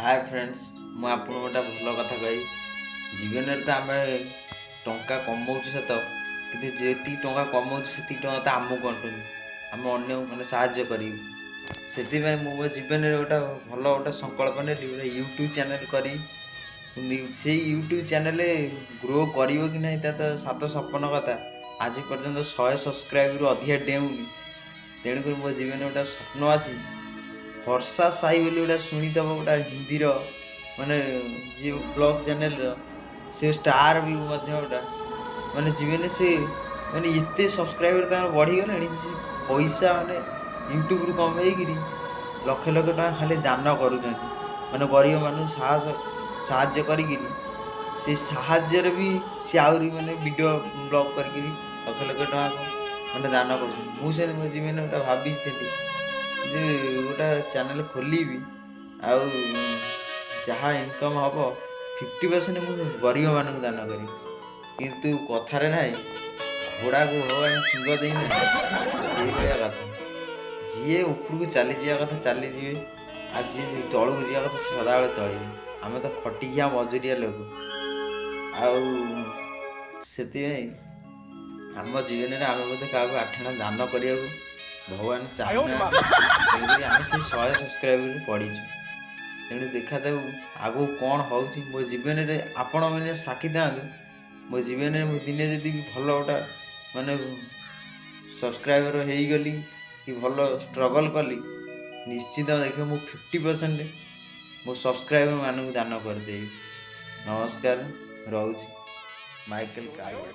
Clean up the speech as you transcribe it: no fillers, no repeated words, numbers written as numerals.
ହାଏ friends, ମୁଁ ଆପଣଙ୍କୁ ଗୋଟେ ଭଲ କଥା କହିବି। ଜୀବନରେ ତ ଆମେ ଟଙ୍କା କମାଉଛୁ ସତ, କିନ୍ତୁ ଯେତିକି ଟଙ୍କା କମାଉଛୁ, ସେତିକି ଟଙ୍କା ତ ଆମକୁ ଅଣ୍ଟୁନି। ଆମେ ଅନ୍ୟକୁ ମାନେ ସାହାଯ୍ୟ କରିବୁ। ସେଥିପାଇଁ ମୁଁ ମୋ ଜୀବନରେ ଗୋଟେ ଭଲ ଗୋଟେ ସଂକଳ୍ପ ନେଲି, ଗୋଟେ ୟୁଟ୍ୟୁବ୍ ଚ୍ୟାନେଲ୍ କରି। ସେଇ ୟୁଟ୍ୟୁବ୍ ଚ୍ୟାନେଲ୍ ଗ୍ରୋ କରିବ କି ନାହିଁ, ତା ତ ସାତ ସପନ କଥା। ଆଜି ପର୍ଯ୍ୟନ୍ତ 100 ସବସ୍କ୍ରାଇବରୁ ଅଧିକା ଡେଉଁନି। ତେଣୁକରି ମୋ ଜୀବନରେ ଗୋଟେ ସ୍ୱପ୍ନ ଅଛି। ହର୍ଷା ସାଇ ବୋଲି ଗୋଟେ ଶୁଣିଥିବ, ଗୋଟେ ହିନ୍ଦୀର ମାନେ ଯିଏ ବ୍ଲଗ୍ ଚ୍ୟାନେଲ୍ର ସେ ଷ୍ଟାର୍ ବି ମଧ୍ୟ ଗୋଟେ ମାନେ ଜୀବନରେ ସେ ମାନେ ଏତେ ସବସ୍କ୍ରାଇବର ତାଙ୍କର ବଢ଼ିଗଲେଣି, ସେ ପଇସା ମାନେ ୟୁଟ୍ୟୁବରୁ କମେଇକିରି ଲକ୍ଷ ଲକ୍ଷ ଟଙ୍କା ଖାଲି ଦାନ କରୁଛନ୍ତି। ମାନେ ଗରିବମାନଙ୍କୁ ସାହାଯ୍ୟ କରିକିରି, ସେ ସାହାଯ୍ୟରେ ବି ସେ ଆହୁରି ମାନେ ଭିଡ଼ିଓ ବ୍ଲଗ୍ କରିକିରି ଲକ୍ଷ ଲକ୍ଷ ଟଙ୍କା ମାନେ ଦାନ କରୁଛନ୍ତି। ମୁଁ ସେମିତି ମୋ ଜୀବନରେ ଗୋଟେ ଭାବିଥିଲି ଯେ ଗୋଟେ ଚ୍ୟାନେଲ୍ ଖୋଲିବି ଆଉ ଯାହା ଇନକମ୍ ହେବ, 50% ମୁଁ ଗରିବମାନଙ୍କୁ ଦାନ କରିବି। କିନ୍ତୁ କଥାରେ ନାହିଁ, ଘୋଡ଼ାକୁ ଭଗବାନ ଶିଙ୍ଗ ଦେଇନାହିଁ, ସେଇଭଳିଆ କଥା। ଯିଏ ଉପରକୁ ଚାଲିଯିବା କଥା ଚାଲିଯିବେ, ଆଉ ଯିଏ ତଳକୁ ଯିବା କଥା ସେ ସଦାବେଳେ ତଳିବେ। ଆମେ ତ ଖଟିଖିଆ ମଜୁରିଆ ଲୋକ। ଆଉ ସେଥିପାଇଁ ଆମ ଜୀବନରେ ଆମେ ବୋଧେ କାହାକୁ ଆଠଣା ଦାନ କରିବାକୁ ଭଗବାନ ଚାହୁଁନାହାନ୍ତି। ତେଣୁକରି ଆମେ ସେଇ 100 ସବସ୍କ୍ରାଇବରରେ ପଡ଼ିଛୁ। ତେଣୁ ଦେଖାଯାଉ ଆଗକୁ କ'ଣ ହେଉଛି ମୋ ଜୀବନରେ। ଆପଣମାନେ ସାକ୍ଷୀ ଥାଆନ୍ତୁ, ମୋ ଜୀବନରେ ମୁଁ ଦିନେ ଯଦି ବି ଭଲ ଗୋଟେ ମାନେ ସବସ୍କ୍ରାଇବର ହେଇଗଲି କି ଭଲ ଷ୍ଟ୍ରଗଲ୍ କଲି, ନିଶ୍ଚିତ ଦେଖିବ ମୁଁ 50% ମୋ ସବସ୍କ୍ରାଇବର ମାନଙ୍କୁ ଦାନ କରିଦେବି। ନମସ୍କାର, ରହୁଛି। ମାଇକେଲ କାଳିଆ।